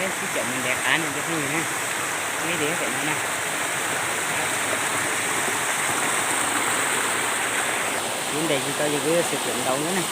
Sib caum mus ntes qav no cov phooj ywg na. Neb tias pem no na. Kuv ntes tsis tau ces kuv yuav xav caum ntaus na.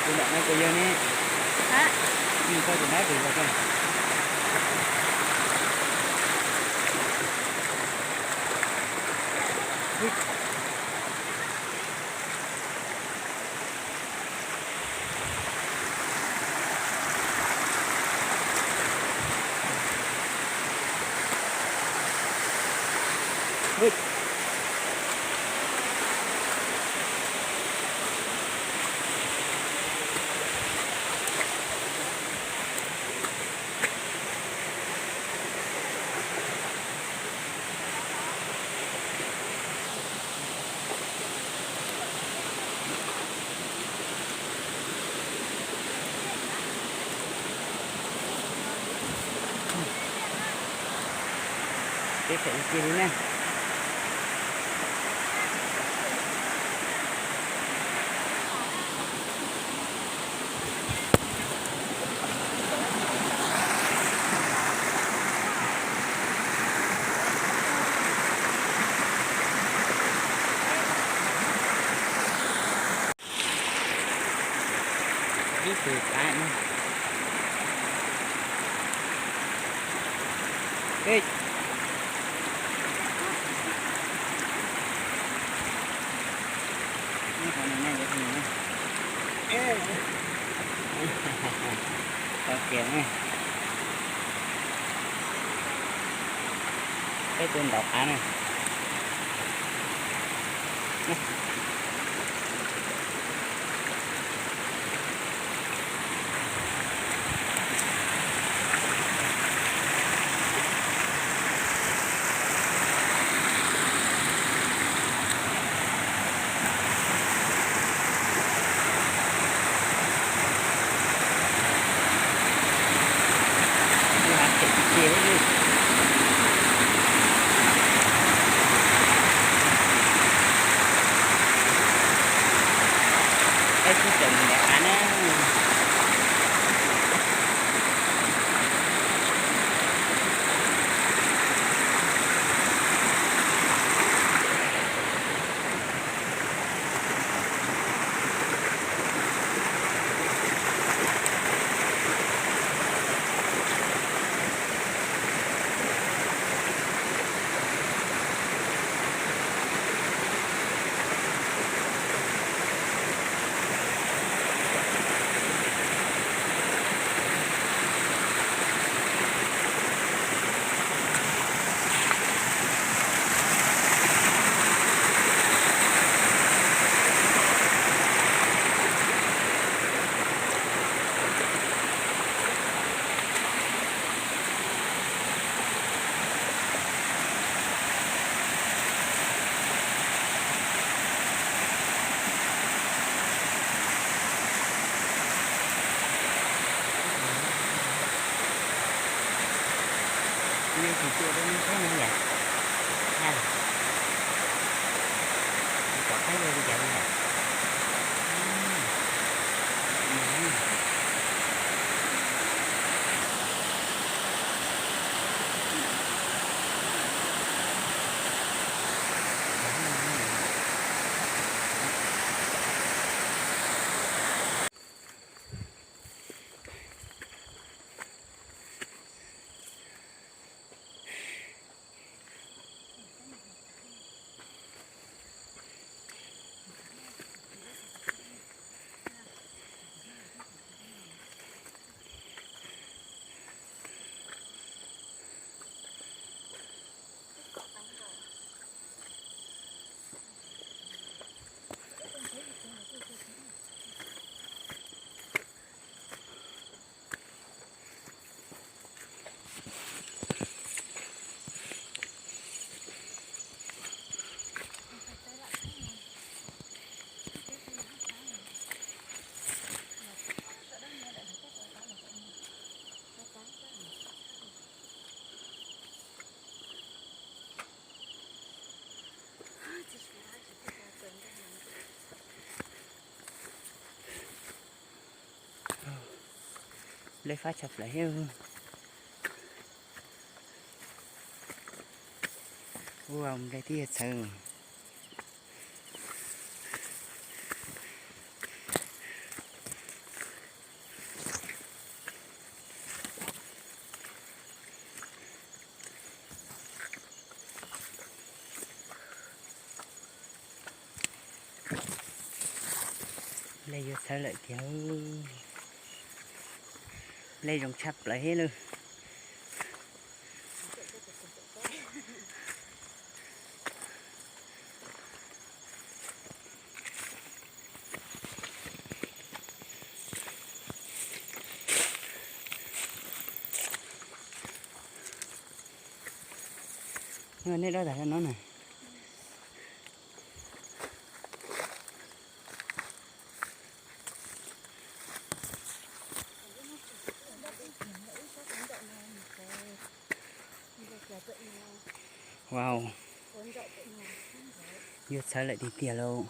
Tus ntawm no puas yog ne? Koj tus dab twg los koj? Peb phem cia li na. Ib tug qav no. Ej, neb qhov no na cov phooj ywg na. Tau kiag na. Peb tuaj ntaus qav na. Peb sib caum mus ntes qav na. Nej tsis tuaj rau neb tsob no yom? Haj, tsis pom qab yuav li cas li lawm. Fab tshaj plaws thiab. Ua nplej twb yog txhawv. Nplej yuav txhawv lawm tiag. Nplej zoo tshaj plaws thiab lauj. Nej dob tas no na. Wow, yuav txhawv lawm tiag tiag lauj.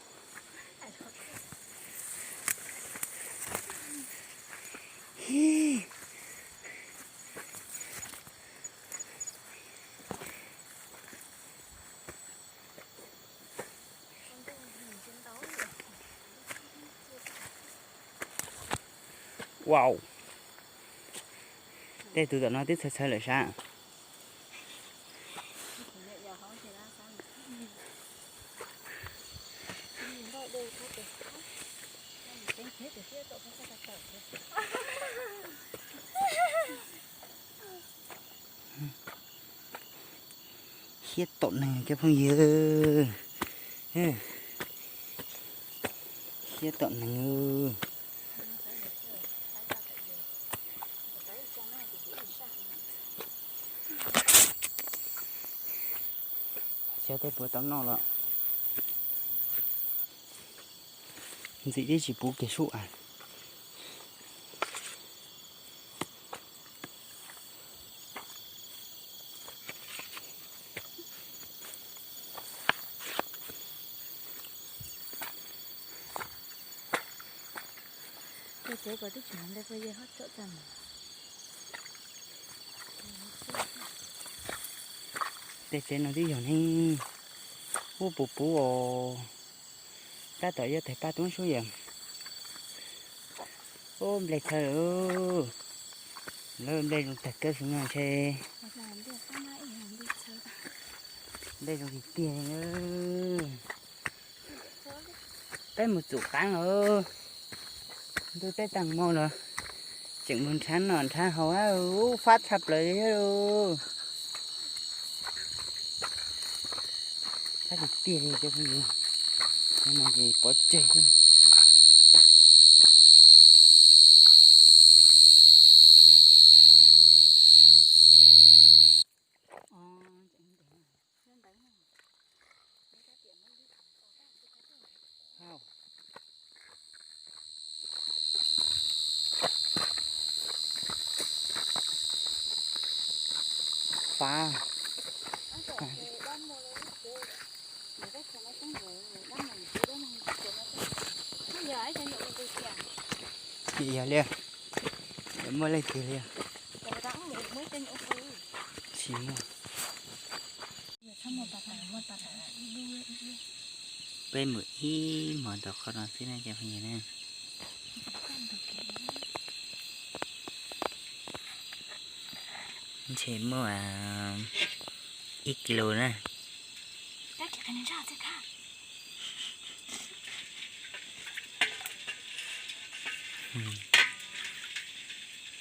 Wow, tej tus tom no twb txhawv txhawv lawm sas. Hiab tom neeg cov phooj ywg, hiab tom neeg. Xyov tej puas tau noj los. Ntxim tib tsis puv kiag sub as. Ces tsev ko twb tsis hnav nplej phooj ywg, ho tsom txaj mas. Tej tsev no twb yog neeg ub puv puv os. Tab tom yuav tawg paj tub sub yam. Ub, nplej txhawv lawm. Lawv nplej zoo tag kawg xwb no ntshe. Nplej zoo tiag tiag li. Peb mus txum qaab os. Ntuj teb taag mo los tseem mus nrhav noj nrhav haus, ub, fab tshaj plaws li thiab lauj. Fab tiag tiag li cov phooj ywg. Cov no ces pov tseg xwb. Fab. Ces yog li, muaj leej twg li? Tsis muaj. Peb mus ib hmos rau qhov no xwb na cov phooj ywg na. Ntshe muaj ib kis lus na.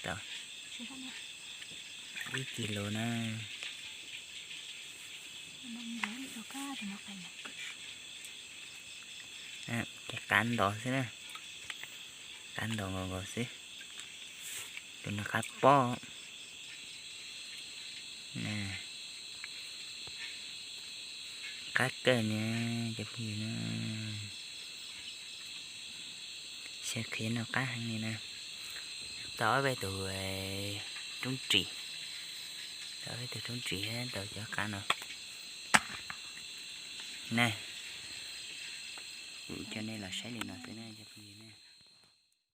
Tau ib kis lus na. Ces qab ntos xwb na, qab ntos nkaus nkaus xwb. Tus no qab pob. Qab kawg na cov phooj ywg na. Saib qhia no qab heev li na. Tau ob peb tug roob ris, tau ob peb tug roob ris tau cov qab no. Na, kuv coj nej los saib li no xwb na cov phooj ywg na.